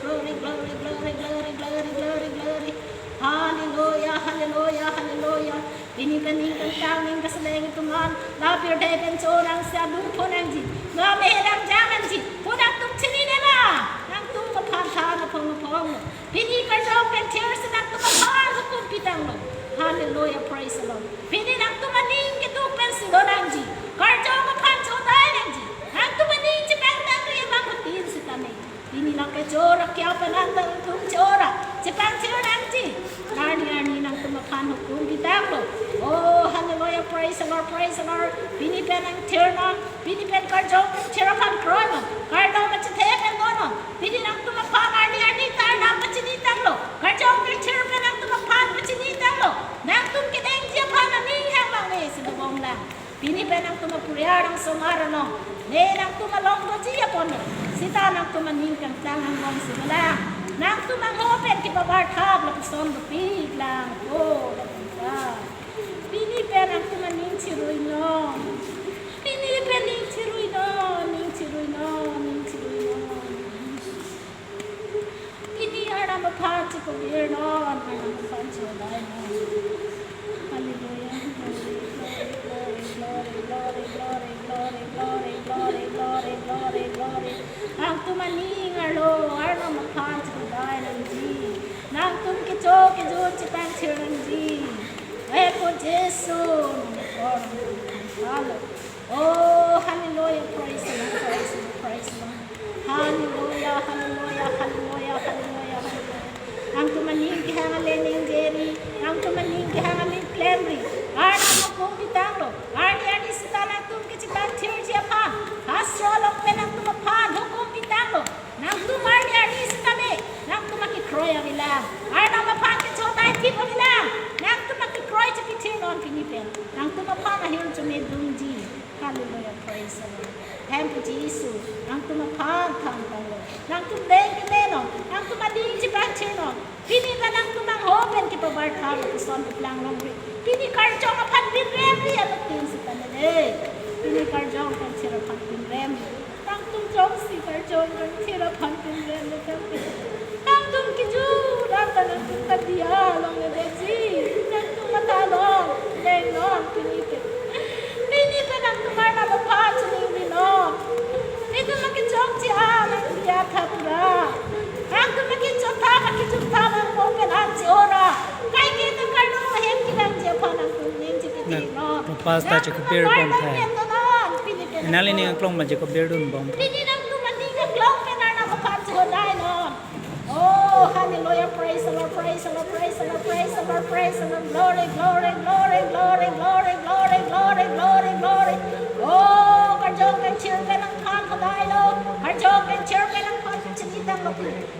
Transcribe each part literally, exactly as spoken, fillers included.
Glory, glory, glory, glory, glory, glory, glory. Hallelujah, hallelujah, hallelujah. Pini pen ning kangtang ning kaseleng atum an, la pirthe pen chonang si adur phonangji, la meherang janangji, pu nangtum chinine ma? Nangtum aphan than aphong aphong. Pini karjong kangthir si nangtum aphan hukum pitanglo. Hallelujah, praise the Lord. Pini nangtum aning keduk pen si donangji, karjong aphan chodai nangji. Nangtum aning chepangtang ri abang hutin sitame, pini lang kechor akia pen nangtum chora chepangthir nangji. Arni arni nangtum aphan hukum pitanglo. Oh, hallelujah, praise the Lord, praise the Lord. Pini pen nangthirnon, pini pen karjong kangthir aphan kroinon, kardom kachethe pen donon. Pini nangtum aphan arni arni ta Arnam pachinitanglo, karjong kangthir pen nangtum aphan pachinitanglo. Nangtum kedengji aphan aning hang bang ne si dobomlang. Pini pen nangtum apuriar angsong arlo, ne nangtum along doji apon, sita nangtum aning kangtang angbong si dolang. Nangtum angho pen kepabarthap lapuson dopiklang. Oh, lapuson. Pini pen nangtum aning chiruinon. Pini pen ning chiruinon, ning chiruinon, ning chiruinon. Pini Arnam aphan chikobirnon, Arnam aphan chodainon. Hallelujah. Glory, glory, glory. Nangtum aning arlo Arnam aphan chodai nangji. Nangtum kecho kejun chepangthir nangji. Eko Jisu, nangkor nangtum aphan. Oh, hallelujah, praise the Lord, praise the Lord, praise the Lord. Hallelujah, hallelujah, hallelujah, hallelujah, hallelujah. Nangtum aning kehang ale ning jeri, nangtum aning kehang ale klemri. Arnam hukum pitanglo, arni arni sita nangtum kechepangthirji aphan, hastro along pen nangtum aphan hukum pitanglo. Nangtum arni arni sitame, nangtum akekroi avelang, Arnam aphan kechodai thip avelang. Nangtum akekroi chepithirnon pini pen. Nangtum aphan ahirjume dungji. Hallelujah, praise the Lord. Thank you, Jisu. Nangtum aphan than tanglo. Nangtum deng kemenon, nangtum aning chepangthirnon. Pini pen nangtum angho pen kepabarthap lapuson doplang longri. Pini karjong aphan pinremri alutin sitame le. Pini karjong kangthir aphan pinrem. Nangtum jongsi karjong kangthir aphan pinrem le tangte, nangtum kejun anta nangtum kadiya longledetji. Nangtum matha long, dengnon pini pen. Pini pen nangtum Arnam aphan chiningrinon. Nangtum akechokche an nangdiya tha pura. Nangtum akechotha, akechotha nangpon pen an che-ora. Kaike nang kardom ahem kevangji aphan nangtum ning chepithirnon. Nang propas ta chekopir pon thai. Nangtum kardom pen donon, pini pen nangtum. Nangli ning aklong ma chekopir dunbom. Pini nangtum aning aklong pen Arnam aphan chodainon. Oh, hallelujah, praise the Lord, praise the Lord, praise the Lord, praise the Lord, praise the Lord. Glory, glory, glory. Oh, karjong kangthir pen nangphan chodailo. Karjong kangthir pen nangphan chinitanglo.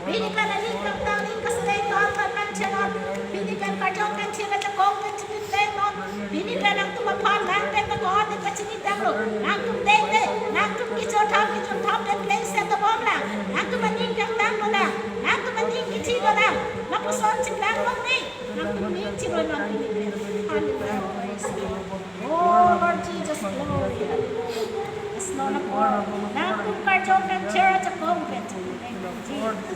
Pini pen aning kangtang ning kaseleng aphan nangchenon. Pini pen karjong kangthir kachekong pen chinitangnon. Pini pen nangtum aphan nang pen kakon pen pachinitanglo. Nangtum dengde, nangtum kechothap kejunthap pen plengset dobomlang. Nangtum aning kangtanglo lang. Nangtum aning kethi lo lang. Lapuson chiplang longle. Nangtum ning chiruinon pini pen. Hallelujah. Praise the Lord. Oh, Lord Jesus, glory. Hallelujah. Yes, Lord, Lord. Nangtum karjong kangthir kachekong pen. Thank you, Jesus.